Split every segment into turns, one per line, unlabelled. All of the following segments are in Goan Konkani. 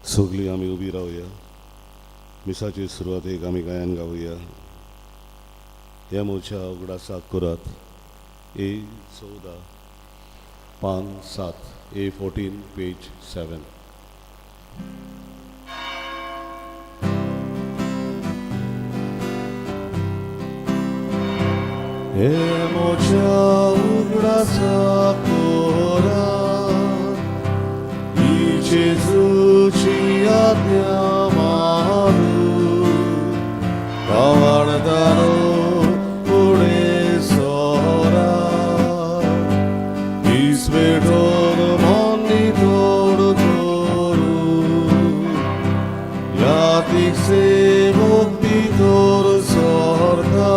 सगळीं आमी उबी रावया. मिसाचे सुरवातेक आमी गायन गावया. ह्या मोच्या उगडासाक करात. ए 14 पान 7, A 14 page 7. हे मोच्या उगडासाक करात, ही जेजूची आज्ञा मानू, पावणदारो फुडें सरात, इस्वेटोर मन नितळ करू, ह्या सेवक भितर सरता,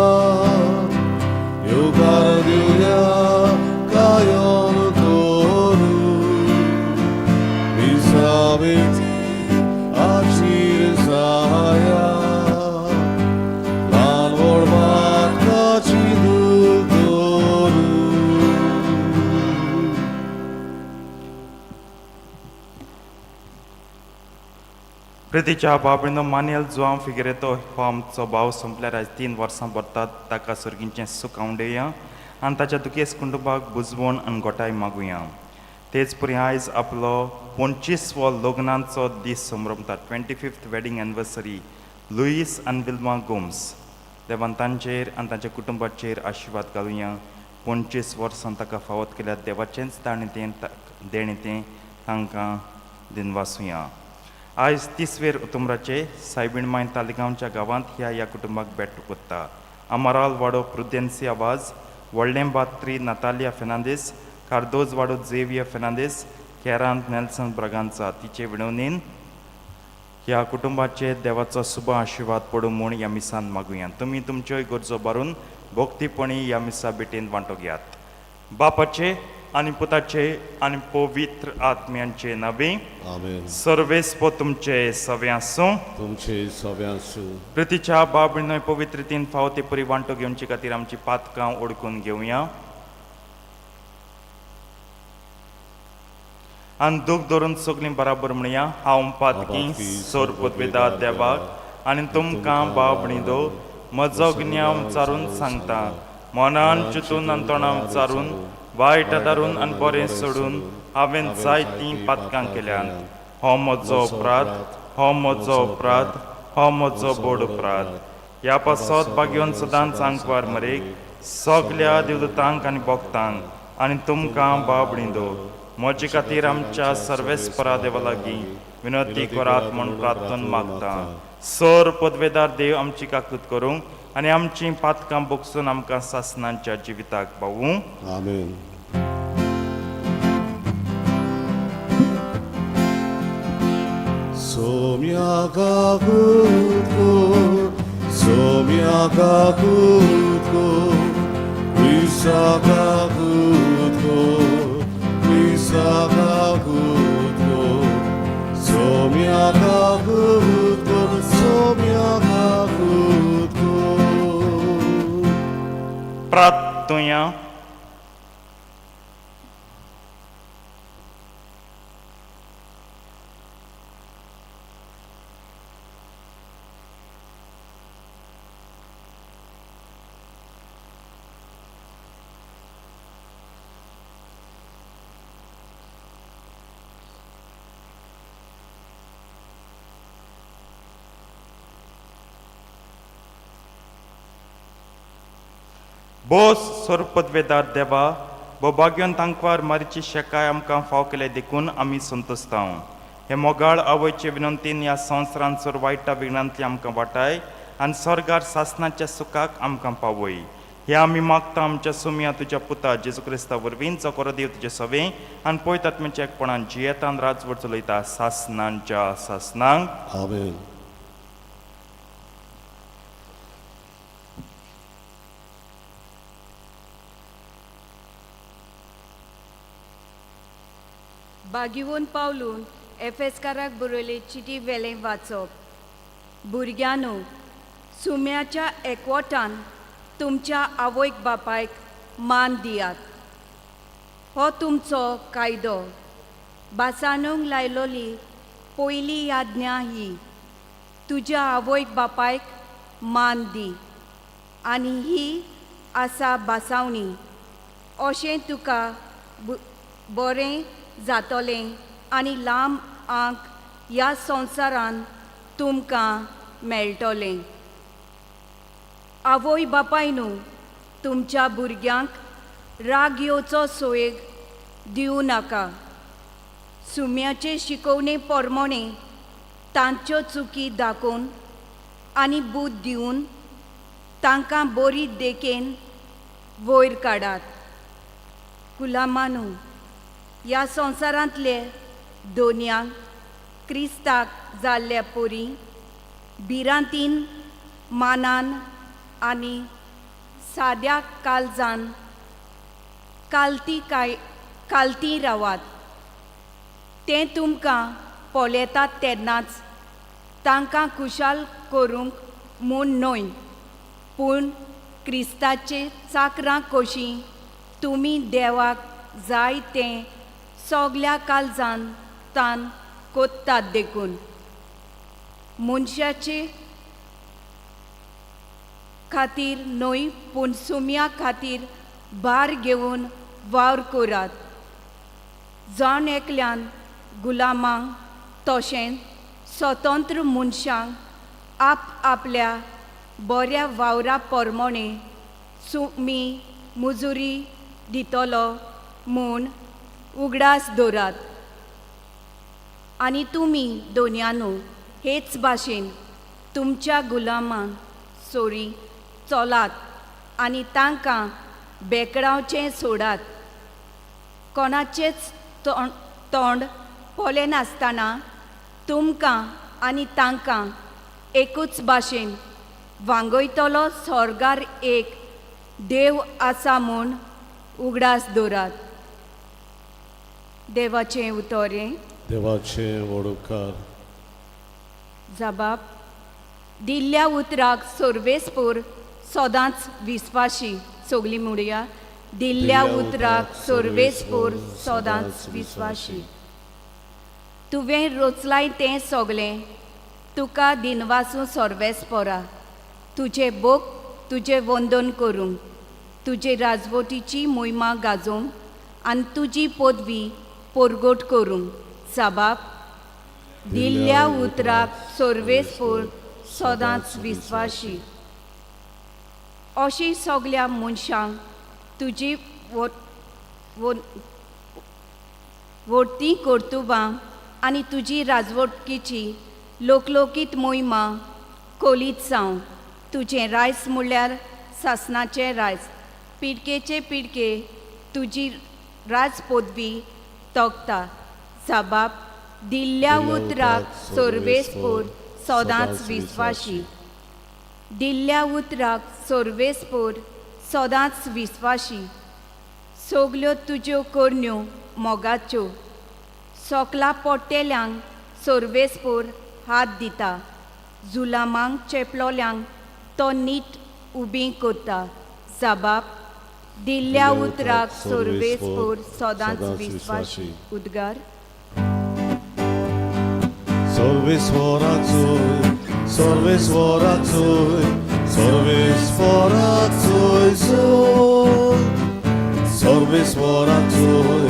येवकार दिवया गायन करू, मिसावेची आशीर जाया, ल्हान व्हड पातकाची दूर करू.
प्रितीच्या बाबीनो, मानेल जुआंव फिगरेतो हो आमचो भाव सोंपल्यार आयज 3 वर्सां भरतात. ताका सर्गीचें सूख आवडया आनी ताच्या दुखेस्त कुटुंबाक बुजवण आनी गोठाय मागुया. तेच परी आयज आपलो 25वो लग्नाचो दीस संभ्रमता, 25th wedding anniversary, Luis आनी विल्मा गोम्स. देवान तांचेर आनी तांच्या कुटुंबाचेर आशिर्वाद घालुया. 25 वर्सां ताका फावत केल्यार देवाचेंच दाणें तें देणें तें तांकां दिनवासुया. आयज तिसवेर उतुमराचे सायबीण माय तालिगांवच्या गांवांत ह्या ह्या कुटुंबाक भेट कोत्ता. अमराल वाडो प्रुदेन्सी आवाज, व्हडलें बात्री नातालिया फेर्नांदीस, कार्दोज वाडो झेवियर फेर्नांदीस, केरांत नेल्सन ब्रागांचा तिचे विणवणीन ह्या कुटुंबाचे देवाचो शुभ आशिर्वाद पडूं म्हूण ह्या मिसान मागुया. तुमी तुमच्योय गरजो भरून भक्तीपणी ह्या मिसा भेटेन वांटो घेयात. बापाचे आनी पुताचे आनी पवित्र आत्म्यांचे नावे.
आमेन.
सर्वेस्पो तुमचे सवे आसूं.
तुमचे सवे आसूं.
प्रितीच्या बाबणय पवित्रतेन फावो ते परी वांटो घेवचे खातीर आमची पातकां ओडकून घेवया आनी दूख धरून सगळीं बराबर म्हणया, हांव पातकी सोर पदवेदा देवाक आनी तुमकां बाबणी दो म्हजो गिन्याव विचारून सांगता. मनान चिंतून आनी तोंडान विचारून, वायट आदारून आनी बरें सोडून हांवें जायतीं पातकां केल्यांत. हो म्हजो अपराध, हो म्हजो अपराध, हो म्हजो बोड अपराध. ह्या पासत भाग्योन सदांच आंकवार मरेक, सगल्या देवदूतांक आनी भक्तांक आनी तुमकां बाबणी दो म्हजे खातीर आमच्या सर्वेस्परा देवा लागीं विनंती करात म्हूण प्रार्थना मागता. सर पदवेदार देव आमची काकूत करूंक आनी आमची पातकां बोगसून आमकां सासनांच्या जिविताक पावूं.
आमेन. सोम्या काकूत, सोम्या काकूत, क्रिस्ता काकूत, क्रिस्ता काकूत, सोम्या काकूत, सोम्या काकूत.
प्रार्थुया. बोस स्वरूपदवेदार देवा, बोभाग्योन तांकवार मारीची शेकाय आमकां फाव केले देखून आमी संतोस्तांव. हे मोगाळ आवयचे विनंतीन ह्या संवसारांत सोर वायटा विघ्नांतली आमकां वाटाय आनी स्वर्गार सासनाच्या सुखाक आमकां पावय. हे आमी मागता आमच्या सुमया तुज्या पुता जेजू क्रिस्ता वरवीं, जो कोरो देव तुजे सवे आनी पवित्र आत्म्याच्या एकपणान जियेतान राजवट चलयता सासनांच्या सासनांक.
आमेन.
बागिवोन पावलून एफेसकाराक बरयले चिटी वेलें वाचप. भुरग्यांनो, सुम्याच्या एकवटान तुमच्या आवयक बापायक मान दियात, हो तुमचो कायदो. बासाणूंक लायलोली पयली आज्ञा ही, तुज्या आवयक बापायक मान दी आनी ही आसा भासावणी, अशें तुका बरें जातलें आनी लांब आंक ह्या संवसारान तुमकां मेळटलें. आवय बापाय न्हू, तुमच्या भुरग्यांक राग येवचो सोयेग दिवं नाका. सुम्याचे शिकोवणे पोरमोणे तांच्यो चुकी दाखोवन आनी बूद दिवन तांकां बरी देखेन वयर काडात. गुलामानू, ह्या संवसारांतले दोनयांक क्रिस्ताक जाल्ल्या पोरी भिरांतीन मानान आनी साद्या कालजान कालती काय कालती रावात. तें तुमकां पळयतात तेन्नाच तांकां खुशाल करूंक म्हूण न्हय, पूण क्रिस्ताचे चाकरां कशीं तुमी देवाक जाय तें सगल्या कालजान तान कोत्तात देखून. मनशाचे खातीर न्हय, पूण सुम्या खातीर भार घेवन वावर करात. जाण एकल्यान गुलामांक तशेंच स्वतंत्र मनशांक आप आपल्या बऱ्या वावरा पोरमोणे सुमी मुजुरी दितलो म्हूण उगडास दवरात. आनी तुमी दोनयानू हेच भाशेन तुमच्या गुलामांक सोरी चलात आनी तांकां बेकडावचें सोडात. कोणाचेच तोंड तोंड पळयनासतना तुमकां आनी तांकां एकूच भाशेन वांगयतलो स्वर्गार एक देव आसा म्हूण उगडास दवरात. देवाचें उतर हें.
देवाचे व्हड उपकार.
जबाब, दिल्ल्या उतराक सर्वेस्पोर सदांच विस्वाशी. सगलीं म्हणया, दिल्ल्या उतराक सर्वेस्पोर सदांच विस्वाशी. तुवें रोचलाय तें सगलें तुका दिनवासूं सर्वेस्पोरा. तुजें बोक तुजें वंदन करूंक, तुजे राजवटीची मोहिमा गाजोवंक आनी तुजी पदवी परगट करूंक. साबाब, दिल्ल्या उतराक सर्वेस्पोर सदांच विस्वाशी. अशी सगल्या मनशांक तुजी वरती कर्तुबां आनी तुजी राजवटकीची लोकलोकीत मोहिमा कोलीत जावं. तुजें रायस म्हणल्यार सासणाचें रायस, पिडकेचे पिडके तुजी राज पदवी तोखता. साबाब, दिल्ल्या उतराक सर्वेस्पोर सदांच विस्वाशी. दिल्ल्या उतराक सर्वेस्पोर सदांच विस्वाशी. सगल्यो तुज्यो करण्यो मोगाच्यो, सोकला पोट्टेल्यांक सर्वेस्पोर हात दिता, जुलामांक चेपलोल्यांक तो नीट उबी करता. साबाब, दिल्ल्या उतराक सर्वेस्पोर सदांच विस्वाशी. उद्गार.
सर्वेस्वराचोय, सर्वेस्वराचोय, सर्वेस्वराचोय सोय. सर्वेस्वराचोय,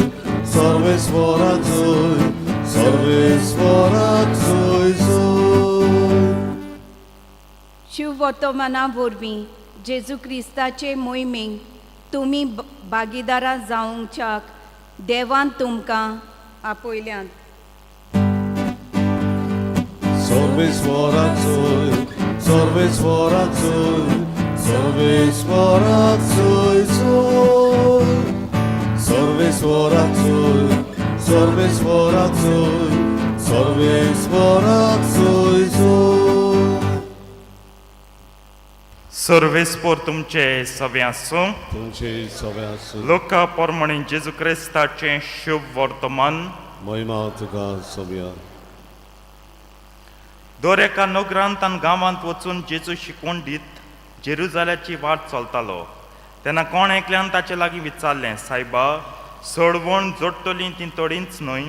सर्वेस्वराचोय, सर्वेस्वराचोय सोय.
शिववर्तमाना वरवीं जेजू क्रिस्ताचे मोहिमेक तुमी भागीदारां जावच्याक देवान तुमकां आपयल्यात.
सर्वेस्वराचोय, सर्वेस्वराचोय, सर्वेस्वराचोय सोय. सर्वेस्वराचोय, सर्वेस्वराचोय, सर्वेस्वराचोय सोय.
सर्वेस्पोर तुमचे सगळे आसूं.
तुमचे सगळे आसूं.
लोका पोरमणी जेजू क्रिस्ताचें शुभ वर्तमान.
महिमा तुका सोम्या.
दर एका नगरांत आनी गांवांत वचून जेजू शिकवण दीत जेरुजाल्याची वाट चलतालो. तेन्ना कोण एकल्यान ताचे लागीं विचारलें, सायबा, सोडवण जोडटलीं तीं थोडींच न्हय?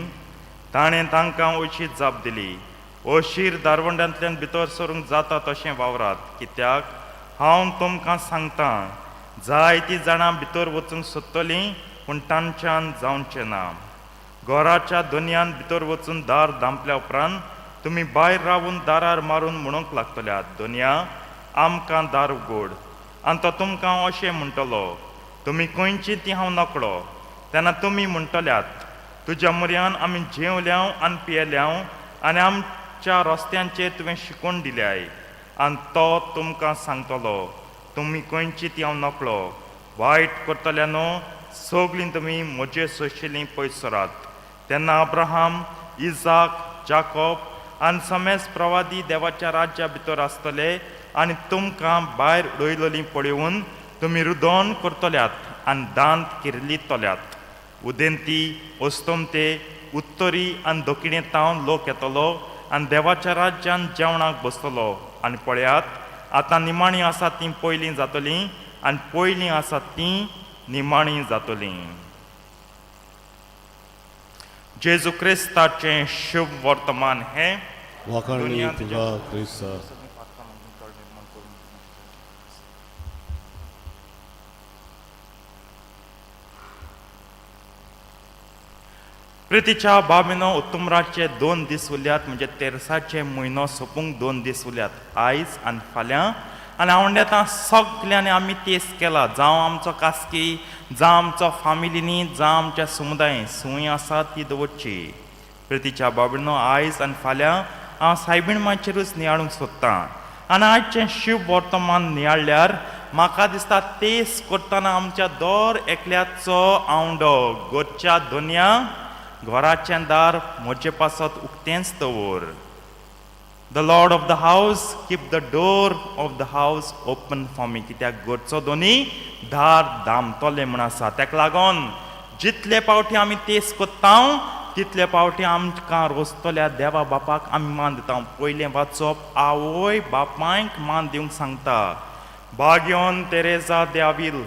ताणें तांकां अशी जाप दिली, अशीर दारवंडांतल्यान भितर सरूंक जाता तशें वावरात, कित्याक हांव तुमकां सांगतां, जायतीं जाणां भितर वचूंक सोदतलीं पूण तांच्यान जावचें ना. घराच्या दोनयान भितर वचून दार धांपल्या उपरांत तुमी भायर रावून दारार मारून म्हणूंक लागतल्यात, दोनया आमकां दार उगड. आनी तो तुमकां अशें म्हणटलो, तुमी खंयची ती हांव नकळो. तेन्ना तुमी म्हणटल्यात, तुज्या म्हऱ्यान आमी जेवल्याव आनी पियेल्याव आनी आमच्या रस्त्यांचेर तुवें शिकोवन दिल्याय. आनी तो तुमकां सांगतलो, तुमी खंयची ती हांव नकळो. वायट करतल्या न्हू, सगलीं तुमी म्हजे सोंशिल्लीं पयस सरात. तेन्ना अब्राहम, इजाक, जाकोब आनी समेस्त प्रवादी देवाच्या राज्या भितर आसतले आनी तुमकां भायर उडयलोलीं पळोवन तुमी रुदोन करतल्यात आनी दांत किर्लितल्यात. उदेंती, अस्तमते, उत्तरी आनी दक्षिणे तावन लोक येतलो आनी देवाच्या राज्यान जेवणाक बसतलो. आनी पळयात, आतां निमाणीं आसात तीं पयलीं जातलीं आनी पयलीं आसात तीं निमाणीं जातलीं. जेजू क्रिस्ताचें शुभ वर्तमान हें.
वाखाणणी
दुनिया
तुका क्रिस्ता.
प्रितीच्या बाबिनो, उत्तमराचे 2 दीस उरल्यात, म्हणजे तेरसाचे म्हयनो सोंपूंक 2 दीस उरल्यात, आयज आनी फाल्यां. आनी आवंडेता सगल्यांनी आमी तेस केला, जावं आमचो कास्की, जावं आमचो फामिलीनी, जावं आमच्या समुदाय सुंय आसा ती दवरची. प्रितीच्या बाबिनो, आयज आनी फाल्यां हांव सायबीण मांचेरूच नियाळूंक सोदतां. आनी आयचें शिव वर्तमान नियाळ्ळ्यार म्हाका दिसता, तेस करतना आमच्या दर एकल्याचो आवंडो, गोरच्या दोनया, घराचें दार म्हजे पासत उक्तेंच दवर. The Lord of the house, keep the door of the house open for me. कित्याक घरचो दोनी दार दामतले म्हूण आसा. ताका लागून जितले पावटी आमी तेस कोत्ता, तितले पावटी आमकां रोसतल्या देवा बापाक आमी मान दिता. पयलें वाचप आवय बापायक मान दिवंक सांगता. बाग्योन तेरेजा दे आविल,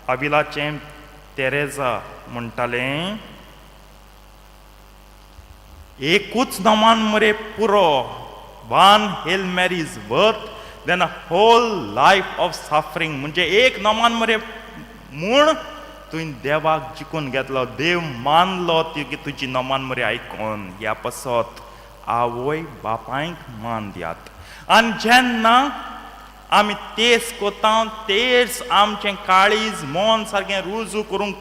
आविलाचें तेरेजा म्हणटालें, एकूच नमान मरे पुरो. One Hail Mary is worth than a whole life of suffering. म्हणजे एक नमान मरे म्हूण तुवें देवाक जिखून घेतलो, देव मानलो ती तुजी नमान मरे आयकोन. ह्या पासत आवय बापायक मान दियात. आनी जेन्ना आमी तेस कोता, तेच आमचें काळीज मन सारकें रुजू करूंक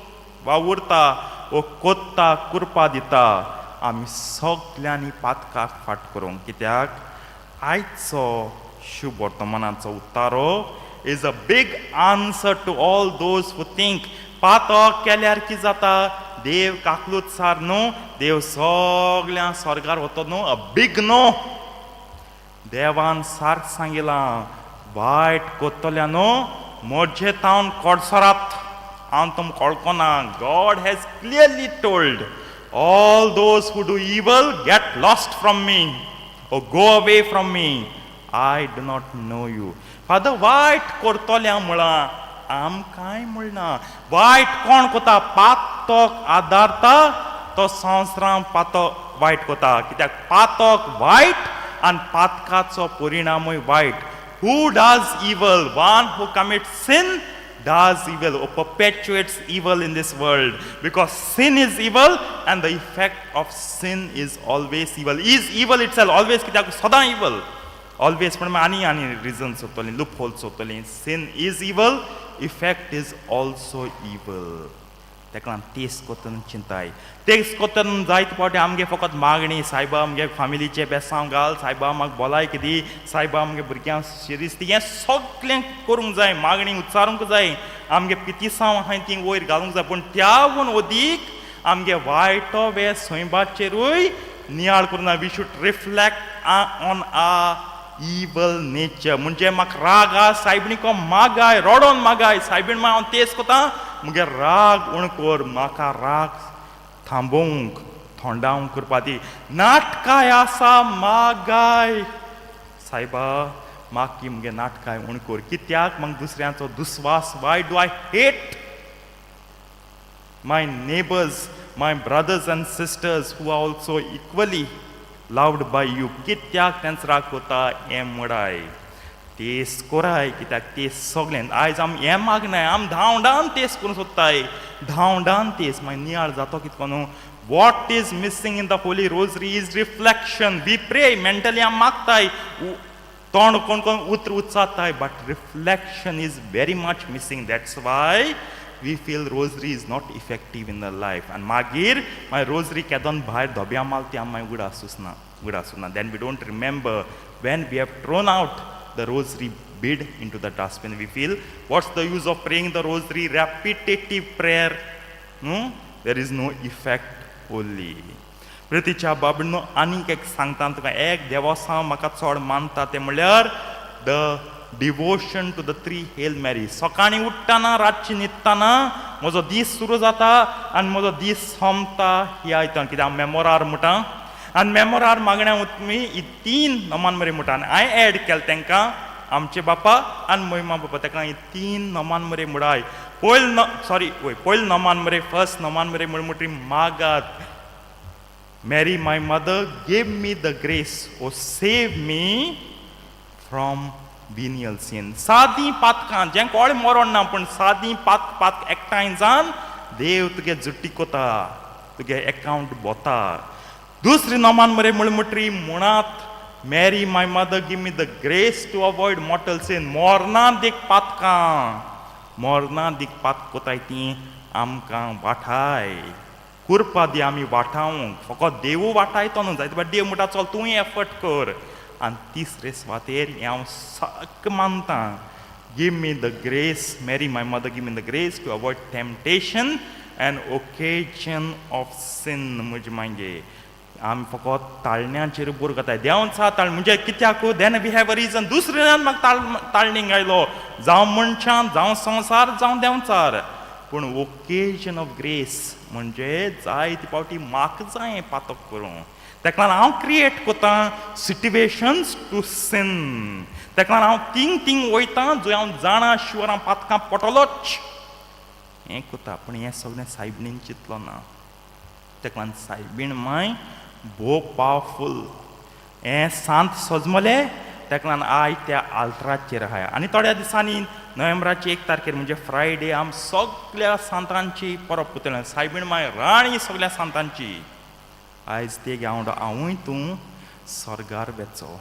वावुरता वो कोत्ता, कुरपा दिता आमी सगल्यांनी पातकाक फाट करूंक. कित्याक आयचो शुभ वर्तमानाचो उत्तारो is a big answer to all those who think, पातक केल्यार कितें जाता, देव काकलूत सार न्हू, देव सगळ्यां स्वर्गार वतो न्हू. अ बीग नो. देवान सारक सांगिलां, वायट कोत्तल्या न्हू, म्हजे तावन कडसरात, हांव तुमकां वळखना. God has clearly told, all those who do evil, get lost from me or go away from me, I do not know you. Father, वायट करतल्या म्हळां, आमकांय म्हणना. वायट कोण कोता? पातक आदारता तो संवसारां पातक वायट कोता. कित्याक पातक वायट आनी पातकाचो परिणामूय वायट. Who does evil? One who commit sin does evil or perpetuates evil in this world, because sin is evil and the effect of sin is always evil, is evil itself always. कित्याक सदां evil always, पण आनी आनी रिजन सोदतलीं, लूप होल सोदतलीं. Sin is evil, effect is also evil. ताका लागून तेस कोतून चिंताय. तेस कोतून जायते फावटी आमगे फकत मागणी, सायबा आमगे फामिलीचे बेसांव घाल, सायबा म्हाका भलायकी दी, सायबा आमगे भुरग्यांक शिरीस दी. हें सगळें करूंक जाय, मागणी उच्चारूंक जाय, आमगे पितिसांव आहाय ती वयर घालूंक जाय. पूण त्याहून अदीक आमगे वायटो वे सैबाचेरूय नियाळ करूं. We should reflect on our evil nature. म्हणजे म्हाका राग आहा, सायबिणीको मागाय, रडोन मागाय, सायबीण माय, हांव तेस कोता, मुगे राग उण कर, म्हाका राग थांबोवंक थोंडावंक करपा दी. नाटकाय आसा, मागाय, सायबा म्हाका मुगे नाटकाय उण कर. कित्याक म्हाका दुसऱ्यांचो दुस्वास? Why do I hate my neighbours? my brothers and sisters who are also equally loved by you, कित्याक तेंच राखता हें म्हणाय तेस कोराय, कित्याक तेस सगळें आयज आम हें मागनाय, आम धांवडान तेस करूंक सोदताय, धांवडान तेस. मागीर नियाळ जातो कितें न्हू. What is missing in the Holy Rosary is reflection. We pray mentally, आम मागताय, तोंड कोण कोण उतर उच्चारताय, but reflection is very much missing. That's why we feel rosary is not effective in the life. आनी मागीर मागीर रोजरी केदोन भायर धोब्या माल ती आम मागीर उगडासूच ना, उगडासूच ना. Then we don't remember when we have thrown out the rosary bead into the dustbin. We feel, what's the use of praying the rosary, repetitive prayer? न्हू, there is no effect only. प्रितीच्या बाबडनो, आनीक एक सांगता तुका, एक देवसांव म्हाका चड मानता तें म्हणल्यार the devotion to the three Hail Mary. सकाळीं उठ्ठना, रातची न्हिदतना म्हजो दीस सुरू जाता आनी म्हजो दीस सोंपता ह्या हितून. कित्याक हांव मेमोरार म्हणटा आनी मेमोरार मागण्या तुमी ही तीन नमान मरे म्हणटा. आनी हांवें एड केलें तांकां आमचे बापा आनी मोहिमा बापा, ताका ही तीन नमान मरे म्हणाय. पयल न सॉरी वय पयल नमान मरे, फर्स्ट नमान मरे म्हण म्हणटी मागात, Mary, my mother, give me the grace, O save me from venial sin. सादी पातकां जें कोण मरोण ना, पूण सादी पात पात एकठांय जावन देव तुगे जुट्टी कोता, तुगे एकावंट बोता. दुसरी नमान मरे म्हण म्हणटी म्हणात, Mary, my mother, give me the grace to avoid mortal sin. मोरना देख पातकां, मोरना दीक पात कोताय ती आमकां वाठाय, कुरपा दी आमी वाठावंक. फकत देवू वाटायतो न्हू जायते, बट देव म्हणटा, चल तूंय एफर्ट कर. आनी तिसरे सुवातेर हें हांव सक मानता, give me the grace, Mary, my mother, give me the grace to avoid temptation and occasion of sin. म्हजे मागीर आमी फकत ताळण्याचेर बोर करताय, देंवचा ताळ म्हणजे कित्याक, then we have a reason. दुसऱ्यान म्हाका ताळ ताळणींग आयलो, जावं मनशान, जावं संवसार, जावं देंवचार. पूण ओकेजन ऑफ ग्रेस म्हणजे जायते फावटी म्हाका जाय पातक करूं, तेका लागून हांव क्रिएट करता सिट्युएशन्स टू सिन. तेका लागून हांव तींग तींग वयता जंय हांव जाणा शुअर हांव पातकां पडटलोच, हें करता. पूण हें सगळें सायबिणीन चिंतलो ना. तेका लागून सायबीण माय भोव पावरफूल. हें सांत सजमले, तेका लागून आयज त्या आल्तराचेर आहाय. आनी थोड्या दिसांनी नोव्हेंबराची 1 तारखेर म्हणजे फ्रायडे आम सगळ्या सांतांची परब करतले. सायबीण माय राणी सगळ्या सांतांची. आयज ते हांव हांवूय तूं स्वर्गार वेचो.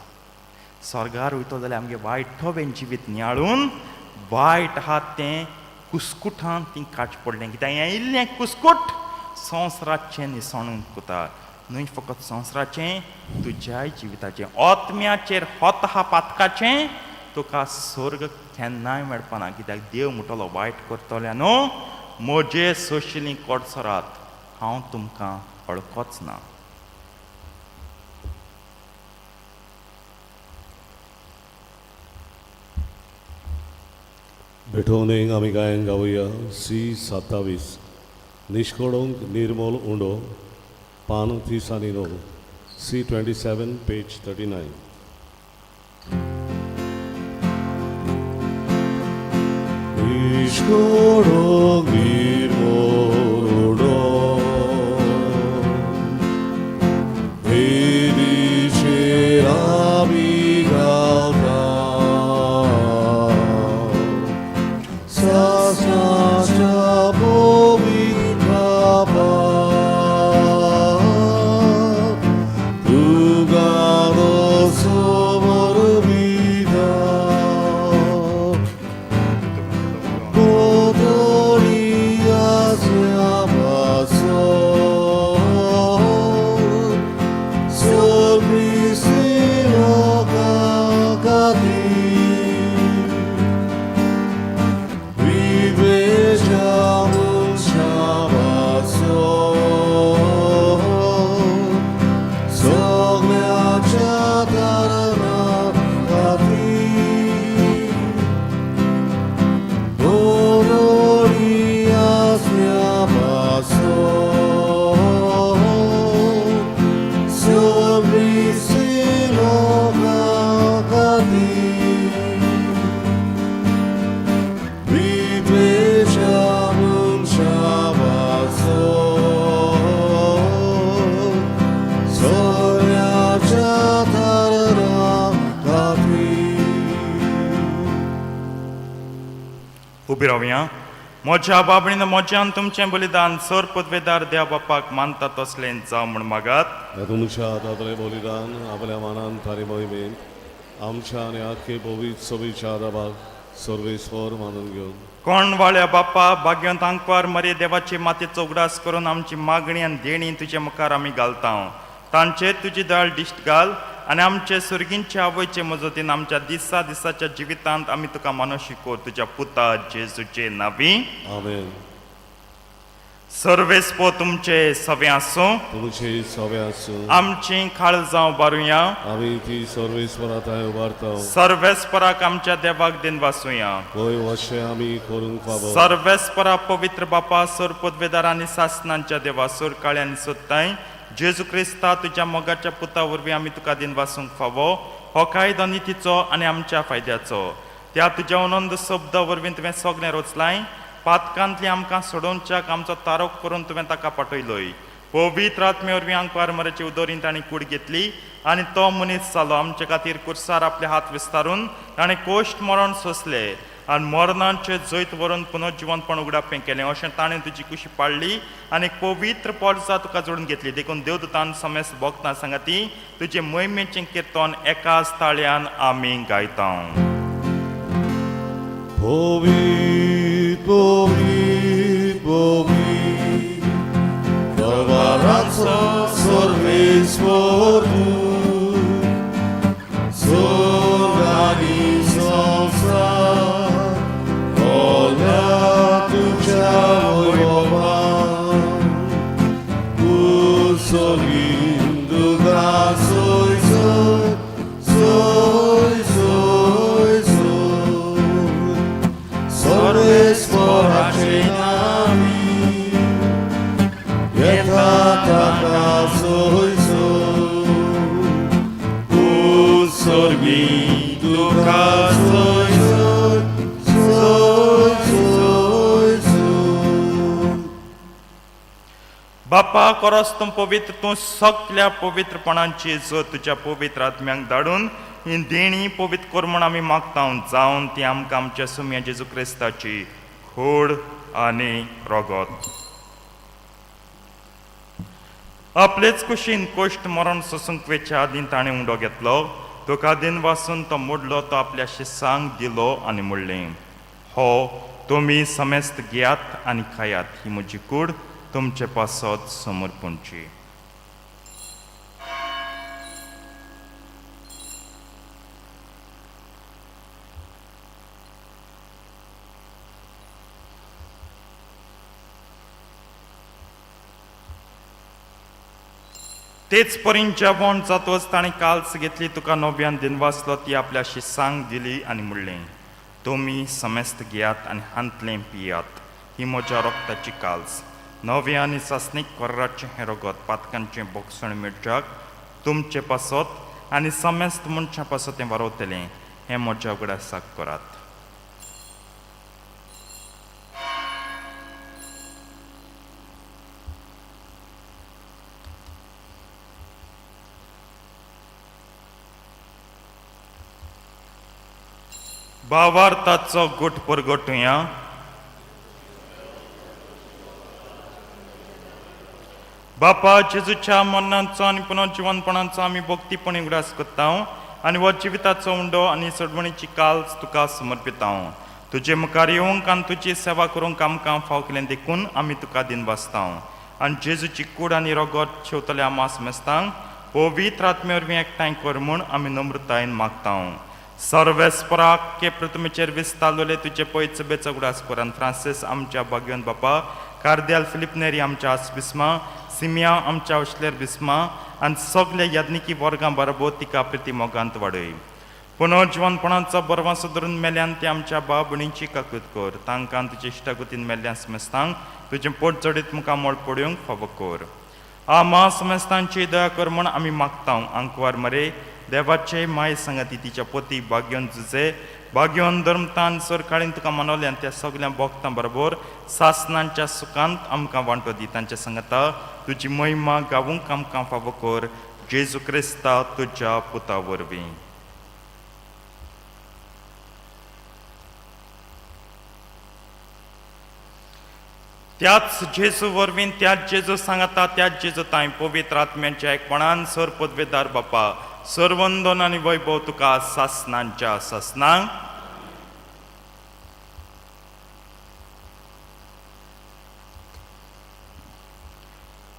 स्वर्गार वयतो जाल्यार आमगे वायट बेन जिवीत नियाळून वायट आहा तें कुस्कुटान ती काडचें पडलें. कित्याक हें इल्लें कुस्कुट संवसाराचें निसणून कोता, न्हय फकत संवसाराचें, तुज्याय जिविताचें. आत्म्याचेर होत आहा पातकाचें, तुका स्वर्ग केन्नाय मेळपाना. कित्याक देव म्हणटलो, वायट करतल्या न्हू, म्हजे सोशली कोडसरात, हांव तुमकां वळखोच ना.
भेटोवणेक आमी गायन गावया सी 27, निष्कळंक निर्मल उंडो, पान 39, C 27, page 39. निष्कळंक निर्मल उंडो, वेदीचेर आमी घालता, सासणाच्या पवित्र पाक, तुका समर्पिता. कोतोलिया.
उबी रावया. म्हज्या बाबणीन म्हज्यान तुमचें बलिदान सर पदवेदार देव बापाक मानता तसलें जावं म्हूण मागात.
ह्या तुमच्या हातांतलें बलिदान आपल्या मानान तारी मोहिमेन आमच्या आनी आख्खे पवित्र सभेच्या आदाबाक सर्वेस्वर मानून घेवन
कोण वाळ्या बापा भाग्यवंत आंकवार मरे देवाची मातेचो उगडास करून आमची मागणी आनी देणी तुजे मुखार आमी घालता. तांचेर तुजी दयाळ दिश्ट घाल आनी आमचे सुर्गींचे आवयचे मजतीन आमच्या दिसा दिसाच्या जिवितांत आमी तुका मानशी कर तुज्या पुता जेजूचे नावी.
आमेन.
सर्वेस्पो तुमचे सवे आसूं.
तुमचे सवे आसूं.
आमची काळजां उबारुया.
आमी ती सर्वेस्वरा थंय उबारता.
सर्वेस्पराक आमच्या देवाक दिन वासुया.
पळय अशें आमी करूंक फावो.
सर्वेस्परा पवित्र बापा सोर पदवेदार आनी सासनांच्या देवा सोर काळ्या आनी सोदताय जेजू क्रिस्ता तुज्या मोगाच्या पुता वरवीं आमी तुका दिन वासूंक फावो. हो कायदो नितीचो आनी आमच्या फायद्याचो. त्या तुज्या अनंत शब्दा वरवीं तुवें सगळें रचलाय. पातकांतली आमकां सोडोवच्याक आमचो तारोक करून तुवें ताका पाठयलोय. पवित्र आत्मे वरवीं आंकवार मराची उदोरीन ताणें कूड घेतली आनी तो मनीस जालो. आमचे खातीर कुर्सार आपले हात विस्तारून ताणें कोश्ट मरण सोंसले आनी मरणाचें जैत व्हरून पुनर्जिवनपण उगडापें केलें. अशें ताणें तुजी कुशी पाडली आनी एक पवित्र पोरसा तुका जोडून घेतली. देखून देवदूतान समेस्त भोगता सांगाती तुजे मोहिमेचें किर्तन एकाच ताळ्यान आमी गायता.
पवित्र पवित्र पवित्र दरबाराचो सर्वेस्वर तूं, स्वर्ग आनी संवसार भरल्या तुज्या वैभवान. कुसोलीन तुका सोय सोय सोय सोय सोय सर्वेस्वराचे नामी येता ताका सोय सोय.
सर्वी तुका
सोय सोय सोय सोय सोय.
बापा कोरस तूं पवित्र तूं सगल्या पवित्रपणाची जो तुज्या पवित्र आत्म्यांक धाडून ही देणी पवित्र कर म्हूण आमी मागता. जावन ती आमकां आमच्या सुम्या जेजू क्रिस्ताची खोड आनी रगत. आपलेच कुशीन कोश्ट मरण सोसूंक वेच्या आदीं ताणें उंडो घेतलो. तुका दिन वासून तो मोडलो. तो आपल्या शिसांक दिलो आनी म्हणलें, हो तुमी समेस्त घेयात आनी खायात. ही म्हजी कूड तुमचे पासत समर्पणची. तेच परीन जेवण जातच ताणें काल्स घेतली. तुका नव्यान दिनवासलो. ती आपल्या शिसांक दिली आनी म्हणलें, तुमी समेस्त घेयात आनी हांतलें पियात. ही म्हज्या रक्ताची काल्स. नव्या आनी सासणीक कोर्राचें हें रगत पातकांचें बोगसण मेळच्याक तुमचे पासत आनी समेस्त मनशां पासत तें वारवतलें. हें म्हज्या उगडासाक करात. भावार्थाचो गुट परगटुया. बापा जेजूच्या मरणाचो आनी पुनर्जिवनपणाचो आमी भक्तीपणी उगडास करता आनी हो जिविताचो उंडो आनी सोडवणीची काल्स तुका समर्पिता. तुजे मुखार येवंक आनी तुजी सेवा करूंक आमकां फाव केलें देखून आमी तुका दिनवासता. आनी जेजूची कूड आनी रगत शेवतल्या आमा मेस्तांक पवित्र आत्मे वरवीं एकठांय कर म्हूण आमी नम्रतायेन मागता. सर्वेस्पराक के प्रतिमेचेर विस्तारलेले तुजे पयच बेचो उगडास कर आनी फ्रांसीस आमच्या भाग्यवंत बापा, कार्द्याल फिलीप नेरी आमच्या आस बिस्मा, सिमिया आमच्या उशलेर बिस्मा आनी सगल्या याज्ञिकी वर्गां बरोबर तिका प्रिती मोगांत वाडय. पुनर्जिवनपणाचो बरवासो धरून मेल्यान ते आमच्या बाब भयणींची काकूत कर. तांकां तुजे इश्टागतीन मेल्ल्या समेस्तांक तुजें पोट जडीत मुखामळ पडोवंक फावो कर. आमा समेस्तांची दया कर म्हूण आमी मागता. आंकवार मरे देवाचे माय सांगाती तिच्या पती भाग्यवन जुजे भाग्यवन धर्मतान सरकाळीन तुका मनवलें आनी त्या सगल्या भोगतां बरोबर सासनांच्या सुखांत आमकां वांटो दी. तांच्या सांगाता तुजी महिमा गावूंक आमकां फावो कर जेजू क्रिस्ता तुज्या पुता वरवीं. त्याच जेजू वरवीं, त्याच जेजू सांगाता, त्याच जेजू तांय पवित्र आत्म्यांच्या एकपणान सर पदवेदार बापा, सरवंदन आनी वैभव तुका सासनांच्या सासनांक.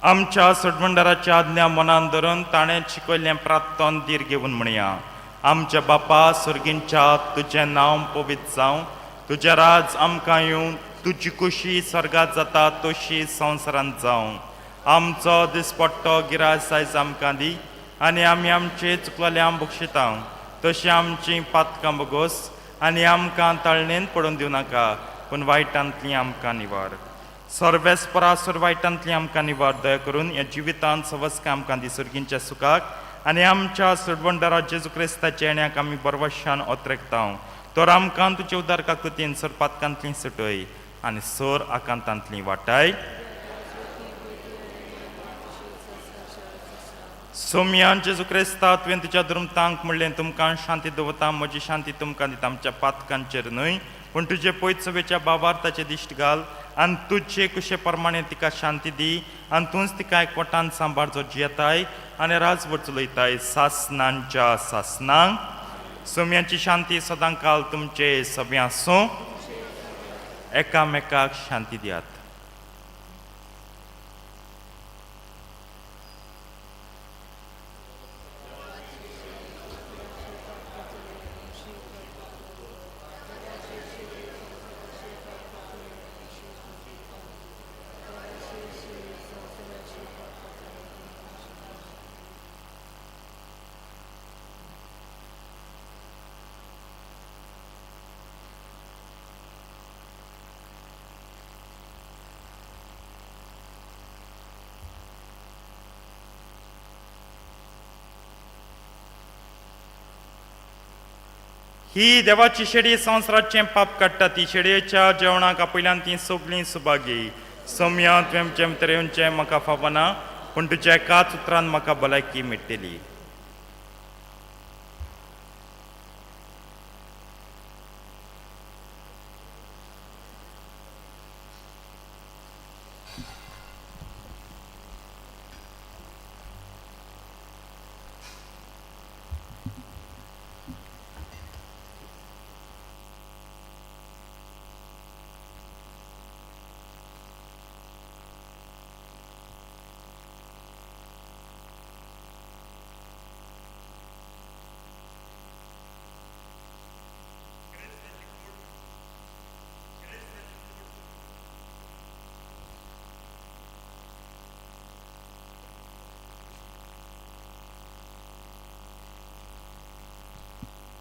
आमच्या सोडवणदाराच्या आज्ञा मनान धरून ताणें शिकयल्लें प्रार्थन धीर घेवन म्हणया. आमच्या बापा सर्गींच्या, तुजें नांव पवित्र जावं, तुजें राज आमकां येवं, तुजी कुशी स्वर्गात जाता तशी संवसारांत जावं. आमचो दिसपट्टो गिरास आयज आमकां दी आनी आमी आमचे चुकलेले बक्षिता तशी आमची पातकां बगोस आनी आमकां ताळणेन पडून दिवं नाका, पूण वायटांतली आमकां निवार. सर्वेस्परासुर वायटांतली आमकां निवार. दया करून ह्या जिवितांत सवस्कां आमकां दी सर्गींच्या सुखाक आनी आमच्या सोडवणदारा जेजू क्रिस्ताच्या येण्याक आमी बरवशान ओतरेकता. तर आमकां तुजे उदार काकुतीन सर पातकांतली सुटय आनी सर आकांतांतली वाटाय. सोमयान जेजू क्रिस्ता, तुवें तुज्या दुर्मतांक म्हणलें, तुमकां शांती दवरता, म्हजी शांती तुमकां दिता. आमच्या पातकांचेर न्हय पूण तुजे पयसवेच्या बाबार्थाचे दिश्ट घाल आनी तुजे कुशे प्रमाणे तिका शांती दी आनी तूंच तिका एकवटान सांबाळ, जो जियेताय आनी राजवट चलयताय सासनांच्या सासनांक. सोम्याची शांती सदां काल तुमचे सगळें आसूं. एकामेकाक शांती दियात. ही देवाची शेडी संवसाराचें पाप काडटा. ती शेडयेच्या जेवणाक आपयल्यान ती सगळीं सुभागी. सोम्या, तुवें आमचें भितर येवचें म्हाका फावना, पूण तुज्या एकाच उतरान म्हाका भलायकी मेळटली.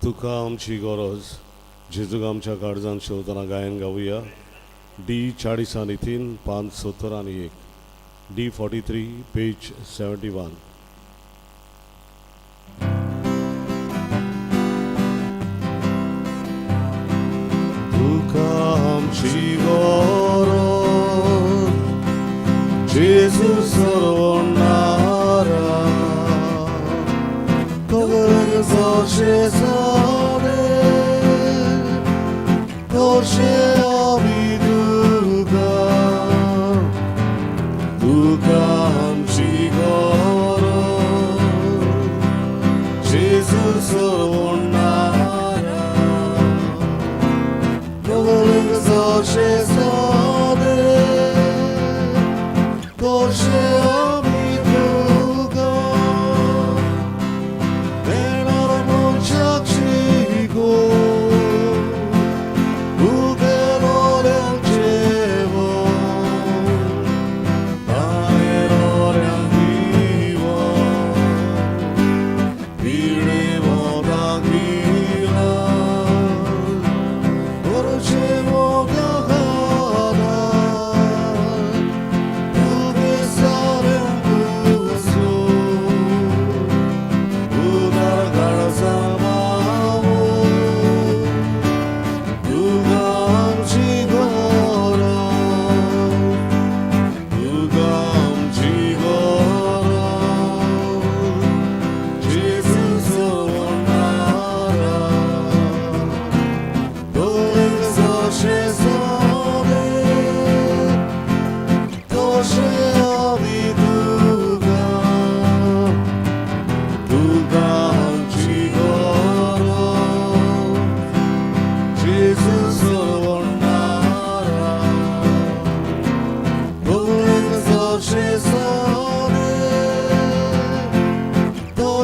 तुका आमची गरज जेजूक आमच्या काळजान शेवतना गायन गावया. डी 43, पान 71, D 43, page 71. तुका आमची गरज जेजू सरवणारा, Koshe.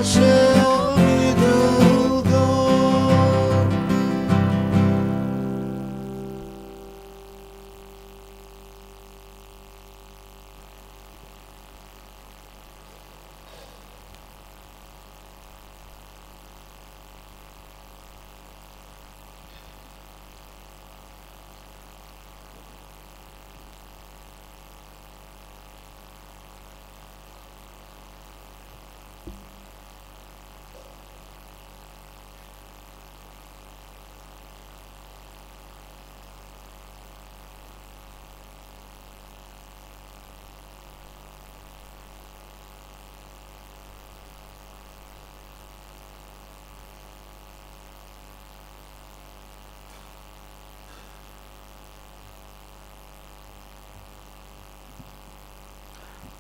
अशें आमी तुका.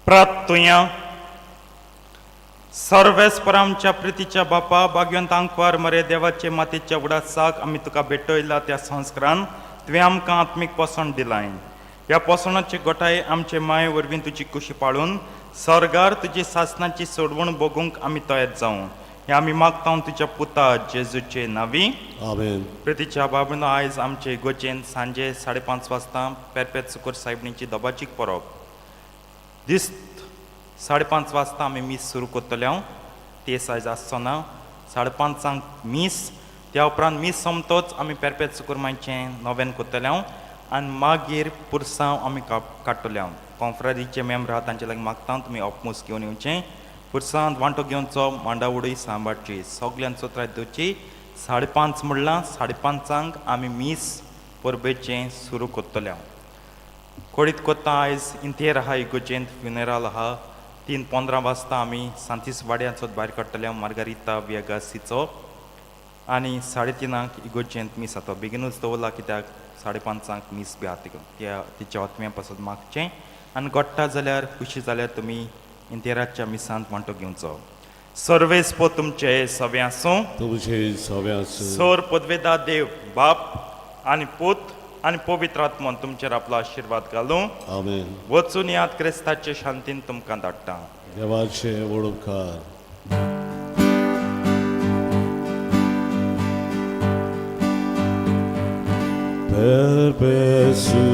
प्रार्थुया. सर्वेस्पर आमच्या प्रितीच्या बापा, भाग्यवंत आंकवार मरे देवाचे मातेच्या उडासाक आमी तुका भेटयला त्या संस्कारान तुवें आमकां आत्मीक पोसण दिलाय. ह्या पोसणाचे गोठाय आमचे माये वरवीं तुजी कुशी पाळून सर्गार तुजी सासनाची सोडवण भोगूंक आमी तयार जावं, हें आमी मागता तुज्या पुता जेजूचे नांवी.
आमेन.
प्रितीच्या बाबीनो, आयज आमचे इगोर्जेन सांजे 5:30 वाजता पेरपेत सुकोर सायबणीची दबाजीक परब. दिस्त 5:30 वाजता आमी मीस सुरू करतले. हांव ते सायज आसचो ना. 5:30 मीस, त्या उपरांत मीस सोमतोच आमी पेरपेत सुकुरमायचें नोवेन करतले हांव आनी मागीर पुरसांव आमी काडटले. हांव कॉन्फ्रादीचे मेंबर आहा तांचे लागीं मागता, तुमी ऑपमूस घेवन येवचें, पुरसांत वांटो घेवचो, मांडावडी सांबाळची, सगल्यांचो त्रास दिवची. 5:30 म्हणलां, 5:30 आमी मीस परबेचें सुरू करतले. हांव कोडीत कोत्ता, आयज इंतेर आहा इगोर्जेंत, फ्युनेराल आहा. 3:15 वाजता आमी सांतीस वाड्यांचो भायर काडटले मार्गारिता वियगासीचो आनी 3:30 इगोर्जेंत मीस जाता. बेगीनूच दवरला कित्याक 5:30 मीस बी आहा. तिका त्या तिच्या आत्म्या पासत मागचें आनी गोडटा जाल्यार, खुशी जाल्यार तुमी इंतेराच्या मिसांत वांटो घेवचो. सर्वेस पो तुमचे सगळें आसूं.
तुमचे सगळें आसूं.
सोर पदवेदा देव बाप आनी पूत आनी पवित्र आत्मोन तुमचेर आपलो आशिर्वाद घालूं.
आमेन.
वचून याद, क्रिस्ताचे शांतीन तुमकां धाडटा.
देवाचे वडोपकार. Perpesu